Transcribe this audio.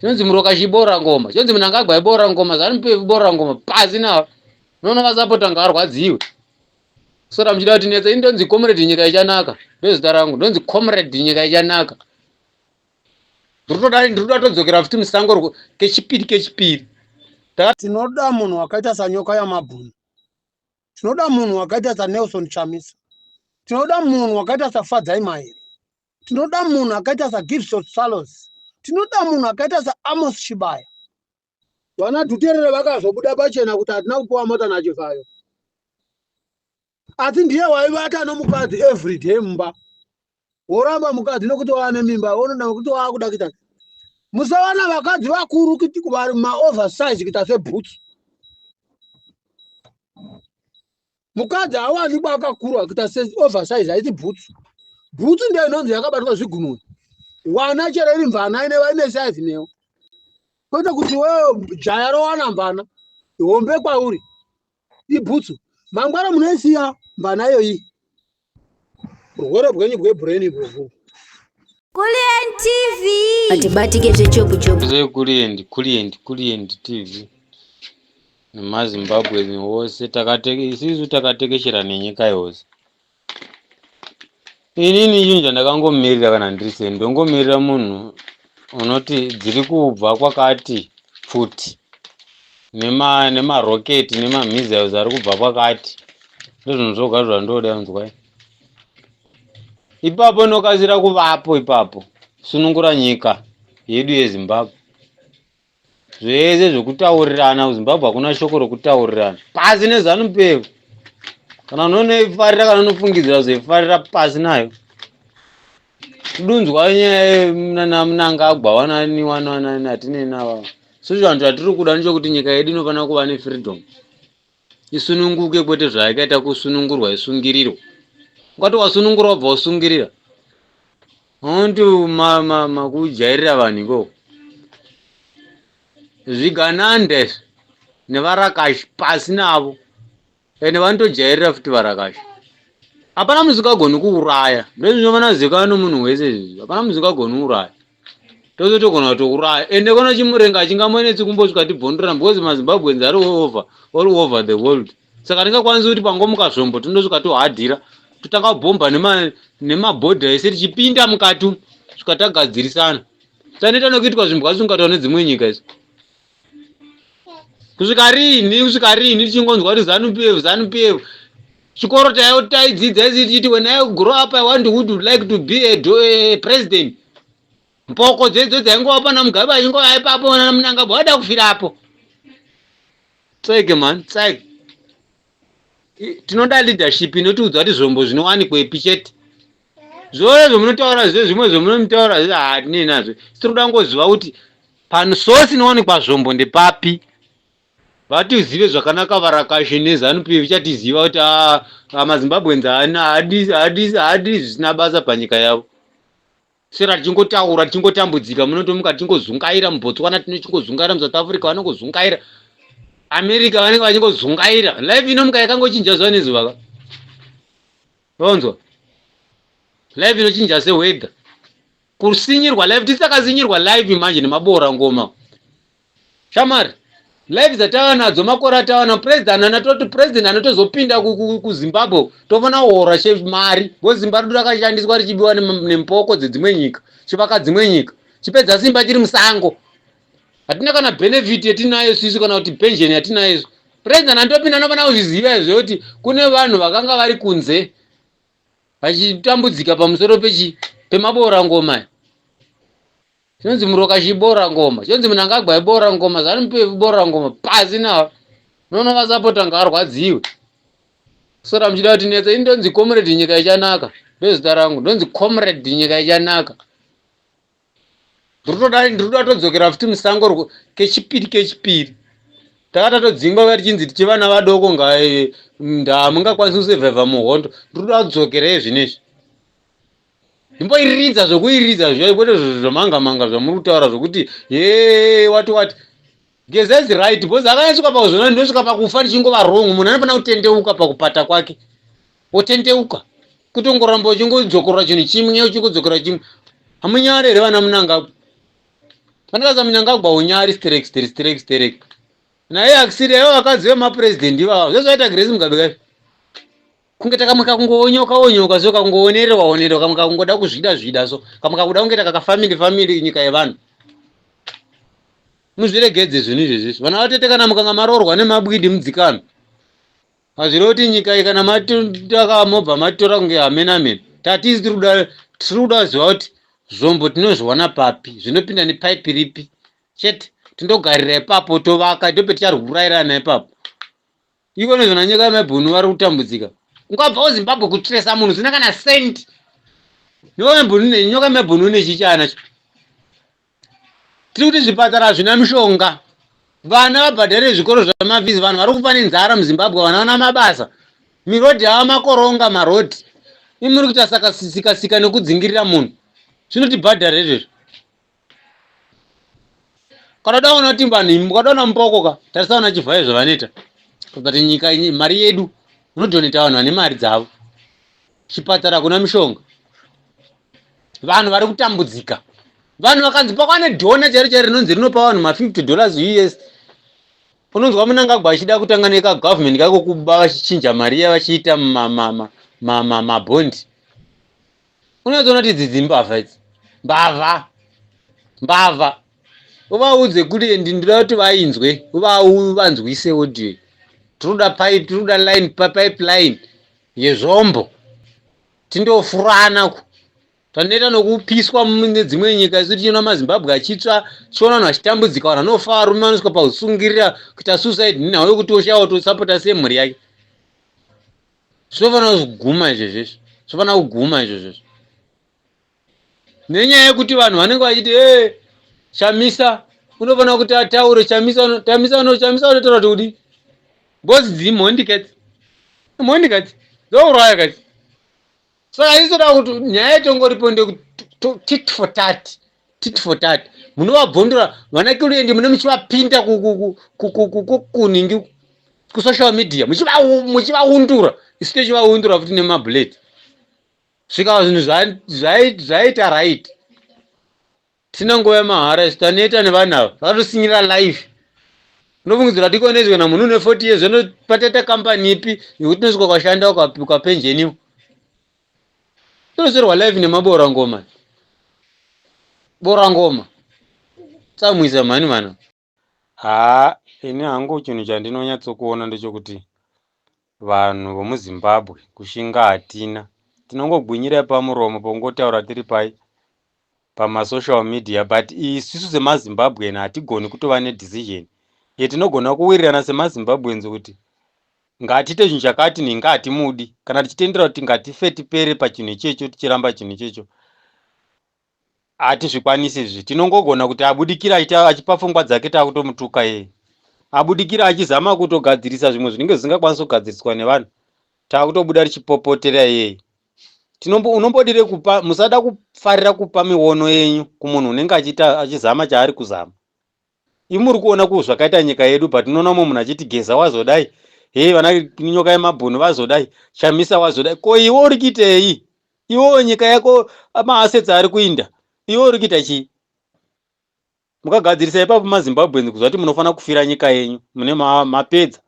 Chinonzi Muroka chibora ngoma, chinonzi Mnangagwa ibora ngoma, ZANU PF ibora ngoma, pasi navo. Unoona vasapota ngavarwadziwe. Sora muchida kuti netsa, ini ndonzi comrade nyika ichanaka. Ndozita rangu, ndonzi comrade nyika ichanaka. Ndinotoda ndinoda todzokera futi musango kechipiri kechipiri. Tinoda munhu wakaita sanyoka yamabhunu. Tinoda munhu wakaita saNelson Chamisa. Tinoda munhu wakaita saFadzai Mahere. Tinoda munhu akaita saGibson Salos. Tinoda munhu akaita saAmos Chibaya. Vana Dhuterere vakazobuda pachena kuti hatina kupiwa mota naChivayo. Asi ndiye waivata nomukadzi everyday mumba. Woramba mukadzi nokuti waane mimba, wonoda nokuti waakuda kuita. Musawana vakadzi vakuru kuti vari maoversize kuita sebhutsu. Mukadzi haawanikwa akakura kuita seoversize haisi bhutsu. Bhutsu ndiyo inonzi yakabatwa zvigunwe. Wana chero iri mvana ine ine size newo. Kwete kuti wewe jaya rowana mvana hombe kwauri ibhutsu. Mangwana munoisiya mvana iyoyi. Urwere bwenyu bwebrain ibwobwo. Kulliant TV. Atibatike zvechopu chopu. Kulliant, Kulliant, Kulliant TV. NemaZimbabwe wose takateke isisu takatekeshera nenyika yose. Inini chinhu chandakangomirira kana ndiri sei ndongomirira munhu unoti dziri kubva kwakati pfuti nema nemaroketi nemamissiles ari kubva kwakati ndozvinhu zvoga zvandoda nzwai ipapo nokasira kuvapo ipapo sunungura nyika yedu yeZimbabwe zvese zvekutaurirana kuZimbabwe hakuna shoko rokutaurirana pasi neZANU PF kana unonoifarira kana unofungidzira kuzoifarira pasi nayo kudunzwa nyaya naMnangagwa wanani wanani hatinei navo so vanhu chatiri kuda ndechokuti nyika yedu inofanira kuva nefreedom isununguke kwete zvayakaita kusunungurwa isungirirwa ungati wasunungura wabva wasungirira unti makujairira vanhu ikoko zvigananda izvi nevarakashi pasi navo ende vanotojairira futi varakashi hapana munhu usingagoni kuuraya ndozvinofanira kuzivikanwa nomunhu wese izvizvi hapana munhu usingagoni kuuraya tose togona kutouraya ende kana chimurenga achingamonetsi kumbosvika tibvondorana because maZimbabweans ari over all over the world saka tingakwanisi kuti pangomuka zvombo tondosvika tohadhira totanga kubhomba nemabhodha ese tichipinda mukati svika tagadzirisana tanoita nokuitwa zvimbwa zvisingataura nedzimwe nyika izvi kusvika riini kusvika riini tichingonzwa kuti ZANU PF ZANU PF chikoro taidzidza isi tichiti when I grow up I want would like to be a president mboko dzedzo dzaingova pana Mugabe achingova ipapo naMnangagwa wada kufirapo tseke man tseke tinoda leadership inotiudza kuti zvombo zvinowanikwepi chete zvose zvomunotaura zve zvimwe zvomunotaura zve hatinei nazvo tiri kuda ngoziva kuti panososi inowanikwa zvombo ndepapi vatizive zvakanaka varakashi neZANU PF ichatiziva kuti maZimbabweans haadi zvisina basa panyika yavo sera tichingotaura tichingotambudzika munotomuka tichingozungaira muBotswana tinochingozungaira muSouth Africa vanongozungaira America vanenge vachingozungaira life inomuka yakangochinja zuva nezuva ka onzwa life inochinja seweather kusinyirwa life tisakasinyirwa life manje nemabora ngoma shamari life dzatava nadzo makore atava na president anatoti president anotozopinda kuZimbabwe tofana kuhora mari because simba redu rakashandiswa richibiwa nempoko dzedzimwe nyika chivaka dzimwe nyika chipedza simba chiri musango hatina kana benefit yetinayo sisu kana kuti pension yatinayo isu president anotopinda anofana kuzviziva izvo kuti kune vanhu vakanga vari kunze vachitambudzika pamusoro pechi pemabora ngoma chinonzi muroka chibora ngoma chinonzi Mnangagwa ibora ngoma ZANU PF ibora ngoma pasi navo unoona vasapota ngavarwadziwe sora muchida kuti netsa ini ndonzi comrade nyika ichanaka ndozita rangu ndonzi comrade nyika ichanaka ndinotoda todzokera futi musango kechipiri kechipiri takatatodzingwa vatichinzi tichivana vadoko ndamungakwanisi kusurviva muhondo ndinoda kudzokerei zvinezvi imboiridza zvokuiridza zviya kwete zvamanga manga zvamuri kutaura zvokuti ye wati wati Geza is right because akanyatsoka pakuzviona ndinosvika pakufa ndichingova wrong munhu anofanira kutendeuka pakupata kwake otendeuka kutongoramba uchingodzokorora chinhu chimwe uchingodzokora chimwe hamunyare here vana Mnangagwa. Pandakaza Mnangagwa unyari sterek sterek sterek sterek. Naye akisiri ayo vakadzi vemapresident ivava. Zvezvaita Grace Mugabe kai. Kunge takamuka kungoonyoka onyoka so kangoonererwa onererwa kamuka kungoda kuzvida zvida so kamuka kuda kunge takaka family family nyika yevanhu. Muzviregedze zvinhu izvezvi. Vana vatete kana mukanga maroorwa nemabwidi mudzikame. Hazvirevi kuti nyika iyi kana mataka mobva matora kunge hamena amene. Tati tiri kuda tiri kuda kuziva kuti zvombo tinozviwana papi, zvinopinda nepaipi ripi. Chete tindogarira ipapo tovaka ndope ticharwurairana ipapo. Iko nezvona nyika yemabhunu vari kutambudzika. Ungabva kuZimbabwe kutresa munhu usina kana cent. Nyoka yemabhunu nyoka yemabhunu nechichana. Tiri kuti zvipatara hazvina mishonga, vana vabhadhare zvikoro zvamafizi, vanhu vari kufa nenzara muZimbabwe, vana vana mabasa, mirodhi ava makoronga marodhi. Imi muri kuita saka sika sika nekudzingirira munhu, zvinotibhadhara izvezvo. Kana uda kuona kuti vanhu imi mukadaona mupoko ka, tarisa vana Chivhayo zvavanoita. But nyika mari yedu unodoneta vanhu vane mari dzavo. Chipatara hakuna mishonga. Vanhu vari kutambudzika. Vanhu vakanzi pakwane dhona chairo chairo rinonzi rinopa vanhu ma 50 dollars US. Unonzwa Mnangagwa achida kutanga neka government kako kuba vachichinja mari iya vachiita ma ma ma ma ma ma bond. Unozoona kuti idzi dzimbavha idzi. Mbavha. Mbavha. Uvaudze kuti ndinoda kuti vainzwe, uvanzwise audio. Tinoda pipe, tinoda line, pipeline yezvombo. Tindofurana ku. Taneta nokupiswa mune dzimwe nyika isu tichiona maZimbabwe achitsva, tichiona vanhu vachitambudzika, vanhu vanofa, varume vanosvika pakusungirira kuita suicide nenhau yekuti oshawa kuti osapota sei mhuri yake. Zvinofanira kuguma izvezvo izvi. Zvinofanira kuguma izvozvo izvi. Nenyaya yekuti vanhu vanenge vachiti hey, Chamisa unofanira kuti ataure Chamisa, Chamisa, Chamisa unotaura kuti kudii? Ngozi dzimhondi katsi. Mhondi katsi. Dzouraya katsi. Saka isoda kuti nyaya itongoripo ndekuti tit for tat. Tit for tat. Munovabvondora vana Kiliendi mune muchivapinda kuningi kusocial media muchivaundura isu tichivaundura futi nemabullet. Svika zvinhu zvaita right. Tina nguva yemahara isu taneta nevanhu ava vakatosinyira life. Unofungidzira kuti ikonoizwa na munhu une 40 years unopatata company ipi yekuti unosvika ukashanda ukapenjeniwa. Unoserwa life nemabora ngoma. Bora ngoma. Tsamwisa mhani vana. Haa ini hangu chinhu chandinonyatsokuona ndechekuti vanhu vomuZimbabwe kushinga hatina. Tinongogwinyira pamuromo pongotaura tiri pai pamasocial media but isusu semaZimbabwean hatigoni kutova nedecision yetinogona kuwirirana semaZimbabweans kuti ngatiite chinhu chakati nhingi hatimudi kana tichitendera kuti ngatife tipere pachinhu ichecho tichiramba chinhu ichecho Hatizvikwanisi izvi. Tinongogona kuti abudikira achiita achipa pfungwa dzake takutomutuka yeye. Abudikira achizama kutogadzirisa zvimwe zvinenge zvisingakwanisi kugadziriswa nevanhu. Takutobuda tichipopotera yeye. Tinombo unombodire kupa musada kufarira kupa miono yenyu kumunhu unenge achiita achizama chaari kuzama. Imi muri kuona ku zvakaita nyika yedu but unoona umwe munhu achiti Geza wazodai, hee vana nyoka yemabhunu vazodai, Chamisa wazodai. Ko iwe uri kuitei? Iwewe nyika yako maassets ari kuinda, iwe uri kuita chii? Mukagadzirisa ipapo maZimbabweans kuziva kuti munofanira kufira nyika yenyu, mune mapedza.